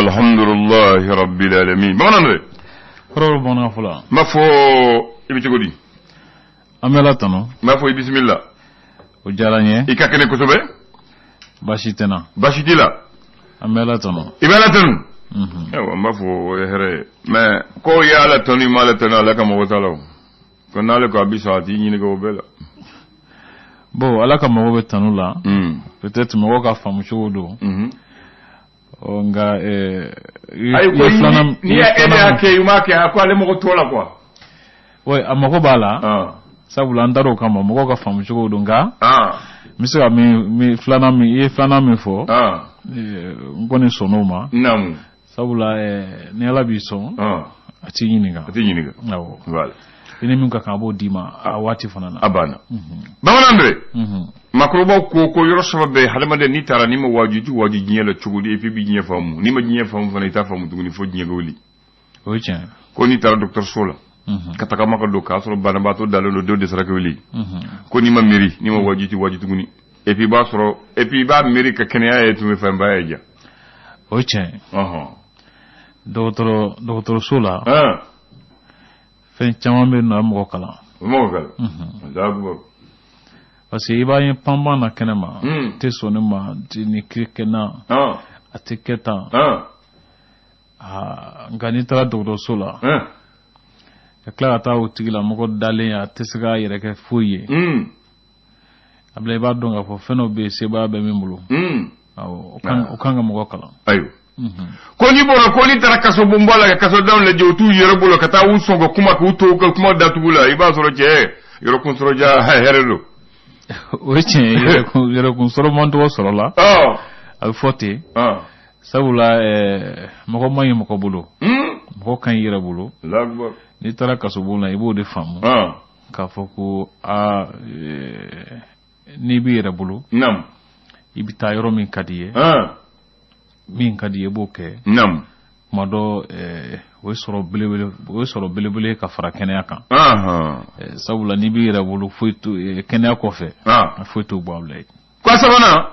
Alhamdulillahi rabbil alamin. Bamanan dɛ. Kɔrɔ bamanan fɔlɔ. N b'a fɔ i bɛ cogo di? An bɛ Ala tanu. N b'a fɔ i bisimila. O diyara n ye. I ka kɛnɛ kosɛbɛ. Baasi tɛ n na. Baasi t'i la. An bɛ Ala tanu. I bɛ Ala tanu. Ayiwa, n b'a fɔ o ye hɛrɛ ye. Mais ko i ye Ala tanu, i ma Ala tanu, ala ka mago t'a la o. Ko n'ale ko a bɛ sɔn, a t'i ɲininka o bɛɛ la. Bon, Ala ka mago bɛ tanu la. Peut-être mɔgɔw ka faamu cogo don. Ɔ, nka ayi, ko n'i y'a e de y'a kɛ, i m'a kɛ, a ko ale mago t'o la quoi. Oui, a mago b'a la. Sabula an dar'o kama, mɔgɔw ka faamu cogo don, nka n bɛ se ka min filanan min i ye, filanan min fɔ, n kɔni sɔnn'o ma. Sabula ni Ala b'i sɔn, a t'i ɲininka. A t'i ɲininka. Awɔ. Voilà. I ni min ka kan, a b'o d'i ma a waati fana na. A banna. Bamanan dɛ, maakɔrɔbaw ko ko yɔrɔ saba bɛ hadamaden, n'i taara, n'i ma waaju, i tɛ waaju diɲɛ la cogo di? Et puis i bɛ diɲɛ faamu. N'i ma diɲɛ faamu fana, i t'a faamu tuguni fo diɲɛ ka wuli. O ye tiɲɛ ye. Ko n'i taara dɔgɔtɔrɔso la ka tagama ka don k'a sɔrɔ banabaatɔ dalen don, dɔ dɛsɛra ka wuli, ko n'i ma miiri, n'i ma waaju, i tɛ waaju tuguni. Et puis i b'a sɔrɔ, et puis i b'a miiri ka kɛnɛya ye tun bɛ fɛnba ye ja. O ye tiɲɛ ye. Dɔgɔtɔrɔso la, fɛn caman bɛ yen nɔ, a bɛ mɔgɔ kalan. O mɔgɔ kalan. Allahu akbar. Parce que i b'a ye panpan na kɛnɛ ma, tɛ sɔn ne ma, nin kiri kɛ na, a tɛ kɛ tan. Nka n'i taara dɔgɔtɔrɔso la, ka tila ka taa o tigilamɔgɔ dalen ye, a tɛ se k'a yɛrɛ kɛ foyi ye. A bila, i b'a dɔn k'a fɔ fɛn dɔ bɛ yen, sebaaya bɛ min bolo. Awɔ, o kan ka mɔgɔ kalan. Ayiwa, ko n'i bɔra, ko n'i taara kaso bonba la ka kasodenw lajɛ, u t'u yɛrɛ bolo ka taa u sɔn ka kuma, k'u to ka kuma datugu la, i b'a sɔrɔ cɛ yɔrɔ kun sɔrɔ ja hɛrɛ don. O ye tiɲɛ ye, yɛrɛkun sɔrɔ man tɔgɔ sɔrɔ la. A bɛ fɔ ten. Sabula mɔgɔ man ɲi mɔgɔ bolo, mɔgɔ ka ɲi i yɛrɛ bolo. N'i taara kasobon la, i b'o de faamu k'a fɔ ko aa, n'i b'i yɛrɛ bolo, i bɛ taa yɔrɔ min ka di i ye, min ka di i ye, i b'o kɛ. Tuma dɔ, o ye sɔrɔ belebele ka fara kɛnɛya kan. Sabula n'i b'i yɛrɛ bolo, foyi to kɛnɛya kɔfɛ, foyi t'o bɔ a bila ye. Ko sabanan,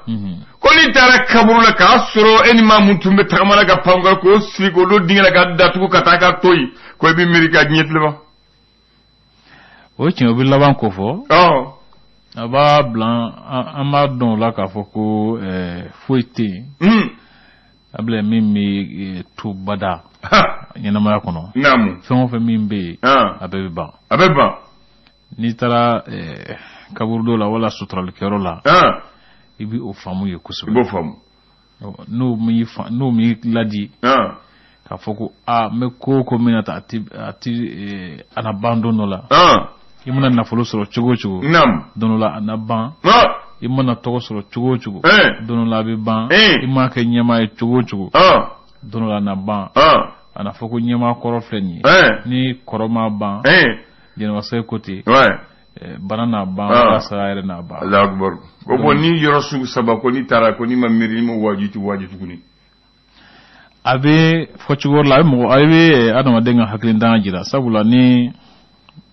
ko n'i taara kaburu la k'a sɔrɔ e ni maa mun tun bɛ tagama la ka pan k'o siri k'o don dingɛ la ka datugu ka taa ka to yen, ko i bɛ miiri ka diɲɛ tilema. O ye tiɲɛ, o bɛ laban ko fɔ. A b'a bila, an b'a dɔn o la k'a fɔ ko foyi tɛ yen a bila min bɛ to bada ɲɛnamaya kɔnɔ. Fɛn o fɛn min bɛ yen, a bɛɛ bɛ ban. A bɛ ban. N'i taara kaburudo la wala suturalikɛyɔrɔ la, i bɛ o faamu ye kosɛbɛ. I b'o faamu. N'o m'i ladi k'a fɔ ko aa, n bɛ ko o ko min na tan, a ti a na ban don dɔ la. I mana nafolo sɔrɔ cogo o cogo, don dɔ la a na ban. I mana tɔgɔ sɔrɔ cogo o cogo, don dɔ la a bɛ ban. I mana kɛ ɲɛmaa ye cogo o cogo, don dɔ la a na ban. A na fɔ ko ɲɛmaa kɔrɔ filɛ nin ye. Ni kɔrɔ ma ban, jɛnɛbasa ko ten, bana n'a ban, wala saya yɛrɛ n'a ban. Allahu akbar. Ko bon, ni yɔrɔ sugu saba, ko n'i taara, ko n'i ma miiri, n'i ma waaju, i tɛ waaju tuguni. A bɛ fɔ cogo la, a bɛ mɔgɔ, a bɛ adamaden ka hakilintanya jira. Sabula ni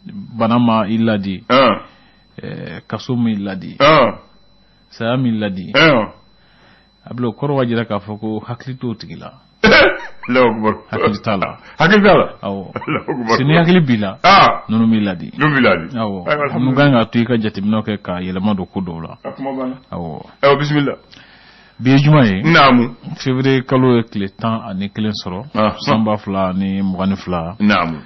bana ma i ladi, kaso m'i ladi, saya m'i ladi, a bila o kɔrɔ b'a jira k'a fɔ ko hakili t'o tigi la. Allahu akbar. Hakili t'a la. Hakili t'a la. Awɔ. Allahu akbar. Ni hakili b'i la, ninnu b'i ladi. Ninnu b'i ladi. Awɔ, ninnu kan ka to i ka jateminɛw kɛ ka yɛlɛma don ko dɔw la. A kuma banna. Awɔ. Ayiwa, bisimila. Bi ye juma ye. Février kalo ye tile 11 sɔrɔ san 2022.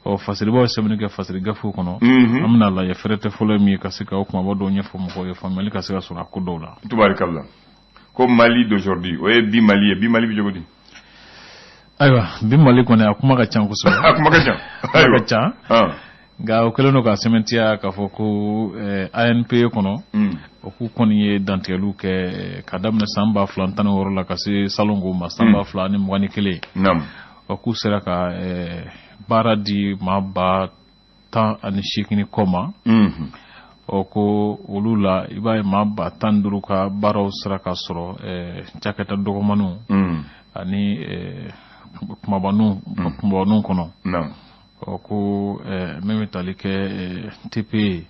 Ɔ, fasiribaw ye sɛbɛnni kɛ fasiri gafew kɔnɔ. An bɛna lajɛ fɛrɛtɛ fɔlɔ ye min ye, ka se ka o kumaba dɔw ɲɛfɔ mɔgɔw ye, faamuyali ka se ka sɔrɔ a ko dɔw la. Tubarikalla. Ko Mali d'aujourd'hui, o ye bi Mali ye. Bi Mali bɛ cogo di? Ayiwa, bi Mali kɔni, a kuma ka ca kosɛbɛ. A kuma ka ca. A kuma ka ca. Nka o kɛlen don ka sɛmɛntiya k'a fɔ ko ANPE kɔnɔ, o k'u kɔni ye dantigɛliw kɛ ka daminɛ san 2016 la ka se salongo ma, san 2021. O k'u sera ka baara di maa 18,000 ni kɔ ma. Ɔ, ko olu la, i b'a ye maa 15,000 ka baaraw sera ka sɔrɔ cakɛda dɔgɔmaninw ani kumabaninw kɔnɔ. Ɔ, ko min bɛ tali kɛ TPE,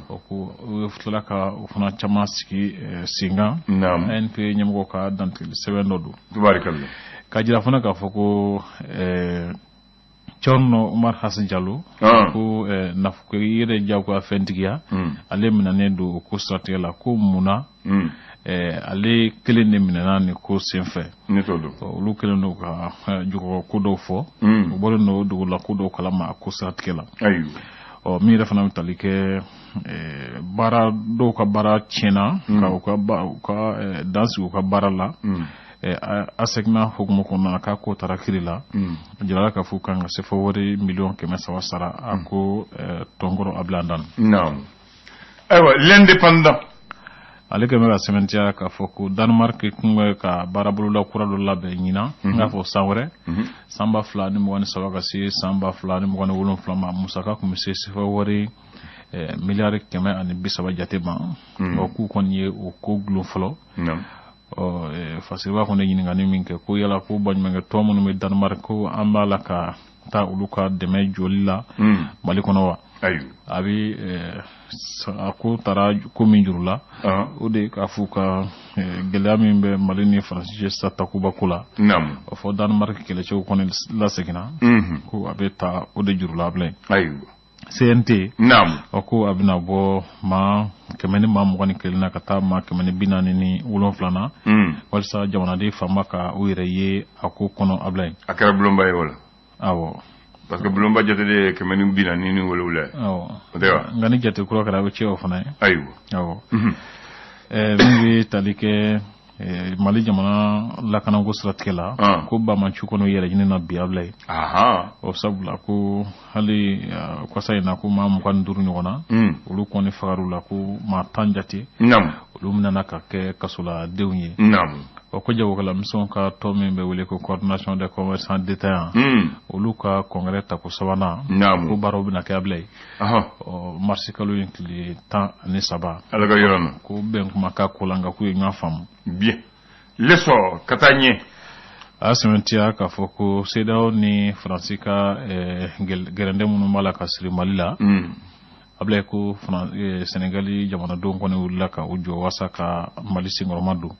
o ko u tilala ka o fana caman sigi sen kan. ANPE ɲɛmɔgɔ ka dantigɛli sɛbɛn dɔ don. Tubarikalla. Ka jira fana k'a fɔ ko Thierno Oumar Hassan Diallo ko nafolo yɛrɛ jagoya fɛntigiya, ale minɛnen don o ko siratigɛ la, ko munna ale kelen de minɛna nin ko senfɛ. Olu kɛlen don ka jukɔrɔ ko dɔw fɔ, u bɔlen don dugu la ko dɔw kalama a ko siratigɛ la. Ɔ, min yɛrɛ fana bɛ tali kɛ baara dɔw ka baara tiɲɛna ka u ka dan sigi u ka baara la ASECNA hukumu kɔnɔna na, k'a ko taara kiri la, a jirala k'a fɔ kan ka sefa wari miliyɔn 300 sara a ko tɔnkɔrɔ a bila dan. Naam, ayiwa, L'Indépendant. Ale kɛlen bɛ ka sɛbɛntiya k'a fɔ ko Danemark kun bɛ ka baara boloda kura dɔ labɛn ɲinan, n k'a fɔ san wɛrɛ, san 2023 ka se san 2027 ma, musaka kun bɛ se sefa wari miliyari 130 jate ma. Ɔ, k'u kɔni ye o ko gulon fɔlɔ. Ɔ, Fasiriba kɔni ye ɲininkali min kɛ ko yala ko baɲumankɛ tɔn minnu bɛ Danemark, ko an b'a la ka taa olu ka dɛmɛ jɔli la Mali kɔnɔ wa? A bɛ a ko taara ko min juru la, o de k'a fɔ ka gɛlɛya min bɛ Mali ni Faransi cɛ sisan takuba ko la, o fɔ Danemark kɛlɛcɛw kɔni laseginna, ko a bɛ taa o de juru la bilen. CNT. O ko a bɛna bɔ maa kɛmɛ ni maa mugan ni kelen na ka taa maa 147 na, walasa jamanaden fanba ka u yɛrɛ ye a ko kɔnɔ a bila yen. A kɛra bulonba ye o la. Awɔ. Parce que bulonba jate de ye 147 ye. Awɔ. O tɛ wa? Nka ni jate kura kɛra, a bɛ cɛ o fana ye. Awɔ. Min bɛ tali kɛ Mali jamana lakanako siratigɛ la, ko banbaanci kɔnɔ yɛrɛ ɲini na bi a bila yen. O sabula ko hali kɔsa in na, ko maa 25 ɲɔgɔn na, olu kɔni fagar'u la, ko maa 10 jate, olu minɛna ka kɛ kasoladenw ye. Ɔ, ko jagokɛlamisɛnw ka tɔn min bɛ wele ko Coordination des commerçants détaillants, olu ka congrès tako sabanan, ko baaraw bɛna kɛ a bila yen. Ɔ, marisi kalo in tile 13. Ala ka yɔrɔ na. Ko bɛn kuma k'a ko la, nka k'u ye ɲɔgɔn faamu. Bien, L'Essor, ka taa ɲɛ. A y'a sɛmɛntiya k'a fɔ ko CEDEAO ni Faransi ka gɛrɛndɛ minnu b'a la ka siri Mali la, a bila ko Senegali jamanadenw kɔni wulila ka u jɔ walasa ka Mali senkɔrɔma don.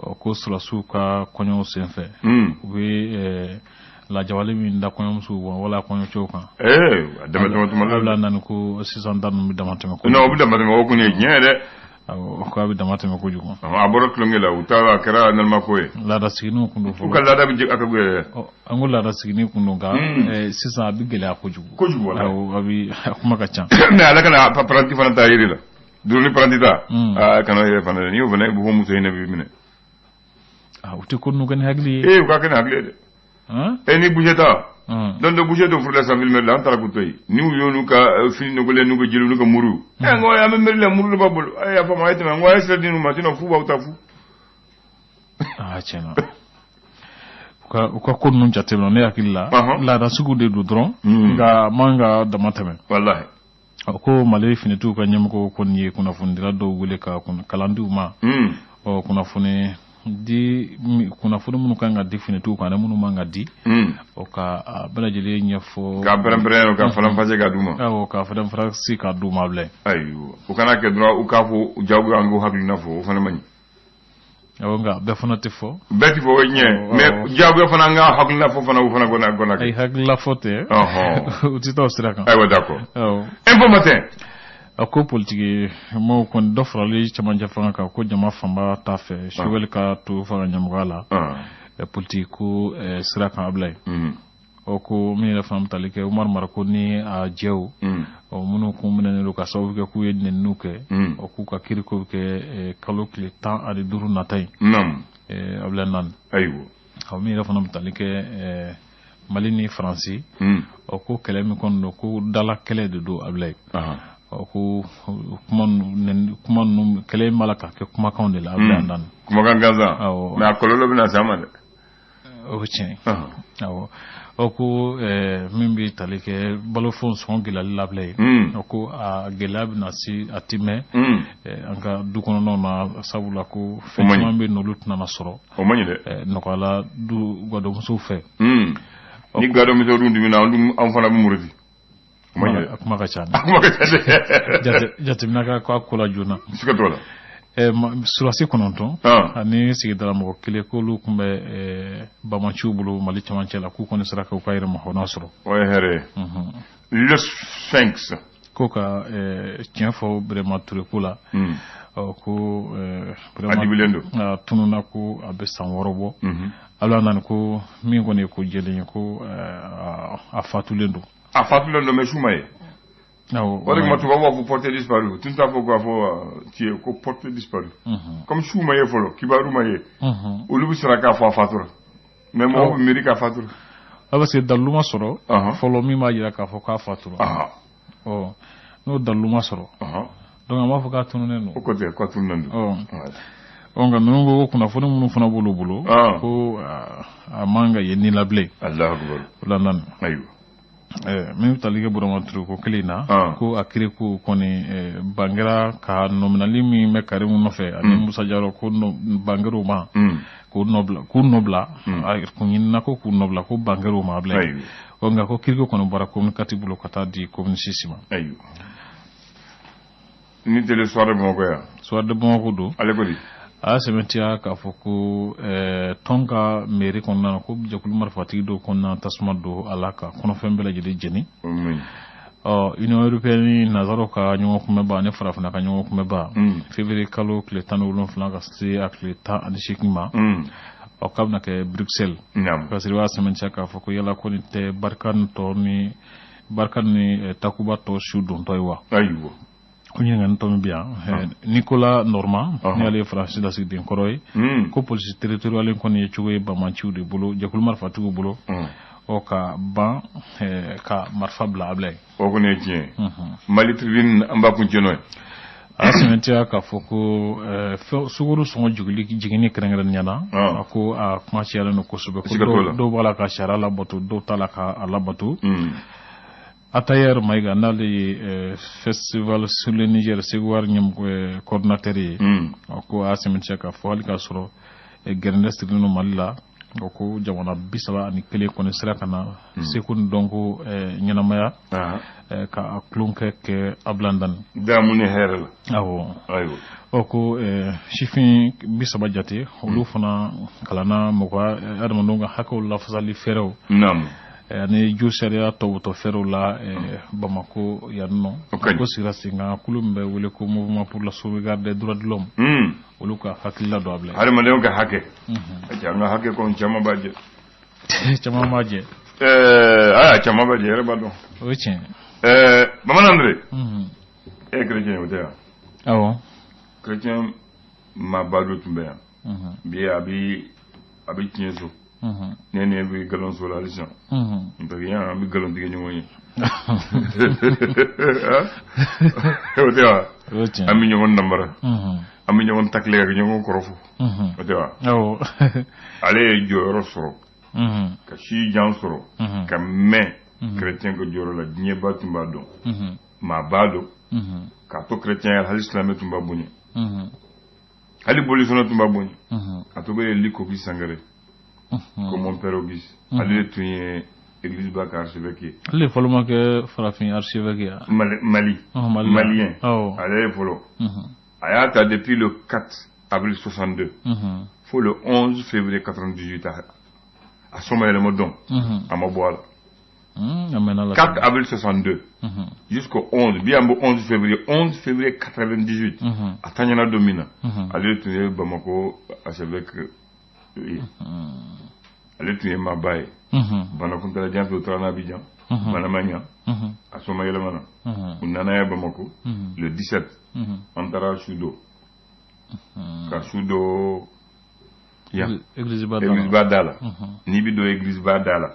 Ɔ, ko sɔrɔdasiw ka kɔɲɔw senfɛ, u bɛ lajabali min da kɔɲɔmusow kan wala kɔɲɔcɛw kan. A dama tɛmɛ tuma la. A bila nani ko sisan ta ninnu bɛ dama tɛmɛ. Non, o bɛ dama tɛmɛ, o kɔni ye tiɲɛ ye dɛ. Awɔ, k'a bɛ dama tɛmɛ kojugu. A bɔra tulonkɛ la, u taara, a kɛra naloma ko ye. Laada sigininw kun don fɔlɔ. U ka laada bɛ a ka yɛrɛ. An ko laada siginin kun don, nka sisan a bɛ gɛlɛya kojugu. Kojugu, wala. Awɔ, a bɛ a kuma ka ca. Mais ala kana paranti fana ta yiri la. Duro ni paranti ta. Aa, kana yɛrɛ fana dɛ, n'i y'o fana i bɛ muso in de b'i minɛ. Aa, u tɛ ko ninnu kɛ ni hakili ye. Ee, u ka kɛ ni hakili ye dɛ. E ni boucher ta. Donc de boucher dɔ furula san filmer la, an taara k'u to yen. N'u y'olu ka fini nɔgɔlen n'u ka jeliw n'u ka muru. Ɛ, n ko an bɛ mairie la, muru de b'a bolo. A y'a faamu, a ye tɛmɛ, n ko a ye sira di n'u ma, sinon fu b'aw ta fu. Aa, tiɲɛna. U ka ko ninnu jateminɛ, ne hakili la, laada sugu de don dɔrɔn, nka man ka dama tɛmɛ. Walahi. Ko Mali finitigiw ka ɲɛmɔgɔ kɔni ye kunnafonidila dɔw wele ka kalan di u ma. Ɔ, kunnafoni di, kunnafoni minnu kan ka di finitigiw kan ani minnu man ka di, o ka a bɛɛ lajɛlen ɲɛfɔ. Ka pɛrɛn-pɛrɛn, ka faranfasi ka d'u ma. Awɔ, ka faranfasi ka d'u ma bilen. Ayiwa, o kana kɛ dɔrɔn u k'a fɔ jagoya an k'u hakilina fɔ, o fana man ɲi. Awɔ, nka bɛɛ fana tɛ fɔ. Bɛɛ ti fɔ, o ye tiɲɛ, mais jagoya fana an ka hakilina fɔ fana, o fana gɔnna gɔnna. Ayi, hakilila fɔ tɛ. U tɛ taa o sira kan. Ayiwa, d'accord. Info Matin. A ko politiki maaw kɔni dɔ farali cɛmancɛ fanga kan, ko jama fanba t'a fɛ Choguel ka to fanga ɲɛmɔgɔya la politiki ko sira kan a bila yen. Ɔ, ko min yɛrɛ fana bɛ tali kɛ Umaru Mariko ni a jɛw, ɔ, minnu kun minɛnen don ka sababu kɛ k'u ye nɛniniw kɛ, ɔ, k'u ka kiiri ko bɛ kɛ kalo tile 15 nata in, a bila naani. Ɔ, min yɛrɛ fana bɛ tali kɛ Mali ni Faransi, ɔ, ko kɛlɛ min kɔni don, ko dala kɛlɛ de don a bila yen. Ɔ, ko kuma ninnu, kɛlɛ in b'a la ka kɛ kumakanw de la a bila naani. Kumakan gansan. Awɔ. Mais a kɔlɔlɔ bɛna s'an ma dɛ. O bɛ tiɲɛ. Awɔ. Ɔ, ko min bɛ tali kɛ balofɛnw sɔngɔ gɛlɛyali labila ye, ɔ, ko a gɛlɛya bɛna se a ti mɛn an ka du kɔnɔnaw na, sabula ko fɛn caman bɛ yen n'olu tɛna na sɔrɔ. O man ɲi dɛ. Nɔgɔya la du gadonmusow fɛ. Ni gadonmusow dun dimina, an fana bɛ muruti. A kuma ka ca. A kuma ka ca dɛ. Jateminɛ ka k'a ko la joona. Siga t'o la. Surasi 9 ani sigidala mɔgɔ kelen k'olu tun bɛ bamaciw bolo Mali cɛmancɛ la, k'u kɔni sera k'u ka yɛrɛmahɔrɔnya sɔrɔ. O ye hɛrɛ ye. Le Sphinx. Ko ka tiɲɛ fɔ Birema Ture ko la. Ko a dibilen don. A tununna ko a bɛ san 6 bɔ. Ala nana ko min kɔni ye ko jɛlen ye, ko a fatulen don. A fatulen don, mais su ma ye. O de kama tubabu b'a fɔ porté disparu. Tun t'a fɔ k'a fɔ tiɲɛ ko porté disparu. Comme su ma ye fɔlɔ, kibaru ma ye. Olu bɛ sɔrɔ k'a fɔ a fatura. Mais mɔgɔw bɛ miiri k'a fatura. Parce que dalilu ma sɔrɔ fɔlɔ min b'a jira k'a fɔ k'a fatura. Ɔ n'o dalilu ma sɔrɔ, donc an b'a fɔ k'a tununnen don. O ko tɛ k'a tununnen don. Ɔ nka ninnu ko kunnafoni minnu fana b'olu bolo, ko a man ka ye ni la bilen. Alahu akibaru. O la nani. Ayiwa. Min bɛ tali kɛ Burama Ture ko kelen na, ko a kiri ko kɔni bangera ka nɔminali min bɛ Karimu nɔfɛ ani Musa Jaro, ko banger'o ma, k'u nɔ bila, a kun ɲinina ko k'u nɔ bila, ko banger'o ma bilen. Ɔ nka ko kiriko kɔni bɔra commune 4 bolo ka taa di commune 6 ma. Ayiwa. Ni télé Soir de Bamako yan. Soir de Bamako don. Ale ko di? A y'a sɛbɛntiya k'a fɔ ko tɔn ka mairie kɔnɔna na, ko jɛkulu marifatigi dɔw kɔnɔna tasuma don a la ka kɔnɔfɛn bɛɛ lajɛlen jeni. Ɔ Union européenne ni nanzaraw ka ɲɔgɔn kunbɛnba ani farafinna ka ɲɔgɔn kunbɛnba, février kalo tile 17 ka se a tile 18 ma, ɔ k'a bɛna kɛ Bruxelles. Parce que i b'a sɛbɛntiya k'a fɔ ko yala ko nin tɛ Barkhane tɔ ni Barkhane ni Takuba tɔ su dontɔ ye wa? Ayiwa. Ko ɲininkali tɔ min bɛ yan, Nicolas Normand, ni ale ye Faransi lasigiden kɔrɔ ye, ko polisi territoriale kɔni ye cogo ye bamaciw de bolo, jɛkulu marifatigiw bolo, ɔ ka ban ka marifa bila a bila ye. O kɔni ye tiɲɛ ye. Mali Tribune, an b'a kuncɛ n'o ye. A sɛmɛntiya k'a fɔ ko sukaro sɔngɔ jiginni kɛrɛnkɛrɛnnenya la, a ko a kuma cayalen don kosɛbɛ, ko dɔw b'a la ka sariya labato, dɔw t'a la ka a labato. Atayer Maïga, n'ale ye festival sur le Niger Seguwar ɲɛmɔgɔ coordinateur ye, a ko a sɛmɛntiya k'a fɔ hali k'a sɔrɔ gɛrɛndɛ sirilen don Mali la, o ko jamana 31 kɔni sera ka na seko ni dɔnko ɲɛnamaya ka a tulonkɛ kɛ Abilandani. Damu ni hɛrɛ la. Awɔ. Ayiwa. Ɔ ko sifin 30 jate, olu fana kalanna mɔgɔ adamadenw ka hakɛw lafasali fɛɛrɛw. Naamu. Ani jo sariya tɔbɔtɔ fɛɛrɛw la Bamako yan nɔ. Ko sigira sen kan kulu min bɛ wele ko Mouvement pour la sauvegarde des droits de l'homme. Olu ka hakilila dɔ a bila. Hadamadenw ka hakɛ. An ka hakɛ kɔni caman b'a jɛ. Caman b'a jɛ. Aya caman b'a jɛ, yɛrɛ b'a dɔn. O ye tiɲɛ ye. Bamanan Andre. E ye chrétien ye, o tɛ yan? Awɔ. Chrétien maaba dɔ tun bɛ yan. Bi a bɛ tiɲɛ so. Ne ni e bɛ nkalon so la halisa. N'o tɛ yan an bɛ nkalon tigɛ ɲɔgɔn ye. O tɛ wa? An bɛ ɲɔgɔn namara. An bɛ ɲɔgɔn takile ka ɲɔgɔn kɔrɔfɔ. O tɛ wa? Awɔ. Ale ye jɔyɔrɔ sɔrɔ. Ka si jan sɔrɔ. Ka mɛn chrétien ka jɔyɔrɔ la, diɲɛba tun b'a dɔn. Maa b'a dɔn. K'a to chrétien ya, hali silamɛ tun b'a bonya. Hali bolisɔnna tun b'a bonya. A tɔgɔ ye Likoki Sangare. Ko mon père Auguste. Ale tun ye église ba ka archevêque ye. Ale fɔlɔ ma kɛ farafin archevêque ye. Mali. Malien. Ale ye fɔlɔ. A y'a ta depuis le 4 avril 62. Fo le 11 février 98 a sɔn yɛlɛma dɔn. A ma bɔ a la. 4 avril 62 jusqu'au 11, bi an bɛ 11 février, 11 février 98, a taɲɛna don min na, ale tun ye Bamako archevêque ye. Ale tun ye maaba ye. Bana kuntalajan fɛ, u taara n'Abidjan. Bana ma ɲa. A sɔn yɛlɛmana. U nana ye Bamako le 17. An taara su don. Ka su don yan. Église ba da la. N'i bɛ don église ba da la,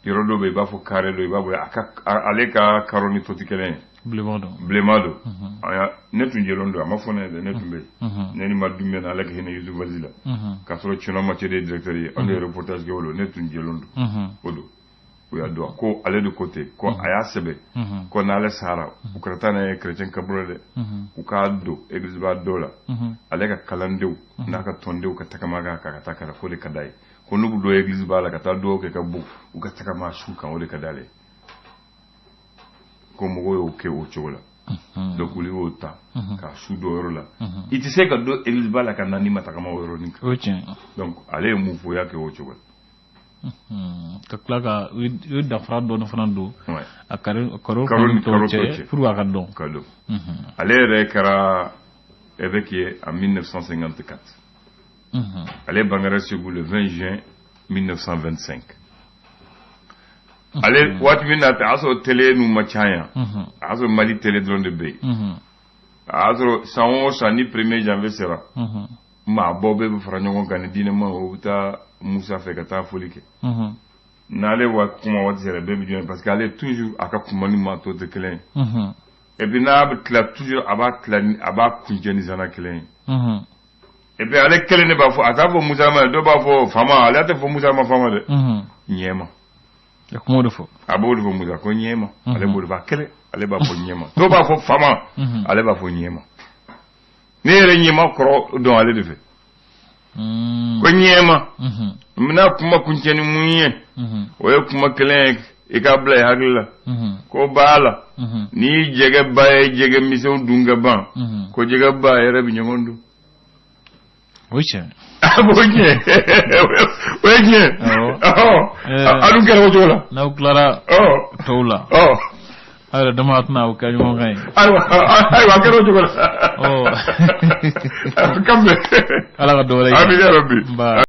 yɔrɔ dɔ bɛ yen, i b'a fɔ carré dɔ, i b'a bɔ ale ka karo ni tɔ tɛ kelen ye. Bilenman don. Bilenman don. Ne tun jɛlen don, a ma fɔ ne ye dɛ, ne tun bɛ yen. Ne ni ma dun bɛ na, ale ka hinɛ Yusuf Vazi la. K'a sɔrɔ Cɛnɔ Mathieu de ye directeur ye, an de ye reportage kɛ o don, ne tun jɛlen don. O don. O y'a dɔn ko ale de ko ten, ko a y'a sɛbɛn ko n'ale sara, u kana taa n'a ye chrétien kaburu dɛ, u k'a don église ba dɔ la, ale ka kalandenw n'a ka tɔndenw ka tagama kan ka taa kalan, k'o de ka d'a ye. Ko n'u bɛ don église ba la ka taa dugawu kɛ ka bon, u ka tagama su kan, o de ka d'ale ye. Ko mɔgɔw y'o kɛ o cogo la. Donc olu y'o ta k'a su dɔ yɔrɔ la. I tɛ se ka don église ba la ka na ni ma tagama o yɔrɔnin kan. O ye tiɲɛ. Donc ale ye mun fɔ, o y'a kɛ o cogo la. Ka tila ka u ye danfara dɔɔni fana don a carreau ni tɔw cɛ pour a ka dɔn. Ka dɔn. Ale yɛrɛ kɛra évêque ye en 1954. Ale bangera Segu le 20 juin 1925. Ale waati min na, a y'a sɔrɔ télé ninnu ma ca yan, a y'a sɔrɔ Mali télé dɔrɔn de bɛ yen. A y'a sɔrɔ san o san, ni 1er janvier sera, maabaw bɛɛ bɛ fara ɲɔgɔn kan ni diinɛma, o bɛ taa Musa fɛ ka taa foli kɛ. N'ale wa kuma waati sera, bɛɛ bɛ jɔ, parce que ale toujours a ka kuma ni maa tɔw tɛ kelen ye. Et puis n'a bɛ tila, toujours a b'a tila ni a b'a kuncɛ ni zana kelen ye. Et puis ale kelen de b'a fɔ, a t'a fɔ Musa ma, dɔw b'a fɔ faama, ale tɛ fɔ Musa ma faama dɛ, ɲɛma. A kuma de fɔ. A b'o de fɔ Musa ko ɲɛma. Ale b'o de fɔ a kelen, ale b'a fɔ ɲɛma. Dɔw b'a fɔ faama, ale b'a fɔ ɲɛma. Ne yɛrɛ ɲɛma kɔrɔ dɔn ale de fɛ. Ko ɲɛma, n bɛna kuma kuncɛ ni mun ye? O ye kuma kelen ye, i k'a bila i hakili la ko b'a la ni jɛgɛ ba ye jɛgɛ misɛnw dun ka ban, ko jɛgɛ ba yɛrɛ bɛ ɲɔgɔn dun. O ye tiɲɛ. O ye tiɲɛ, o ye tiɲɛ. A dun kɛra o cogo la. N'aw tilara tɔw la, aw yɛrɛ dama tɛna aw kɛ ɲɔgɔn kan ye. Ayiwa, ayiwa, a kɛra o cogo la. Kan bɛn. Ala ka dɔ wɛrɛ. Amina yarabi.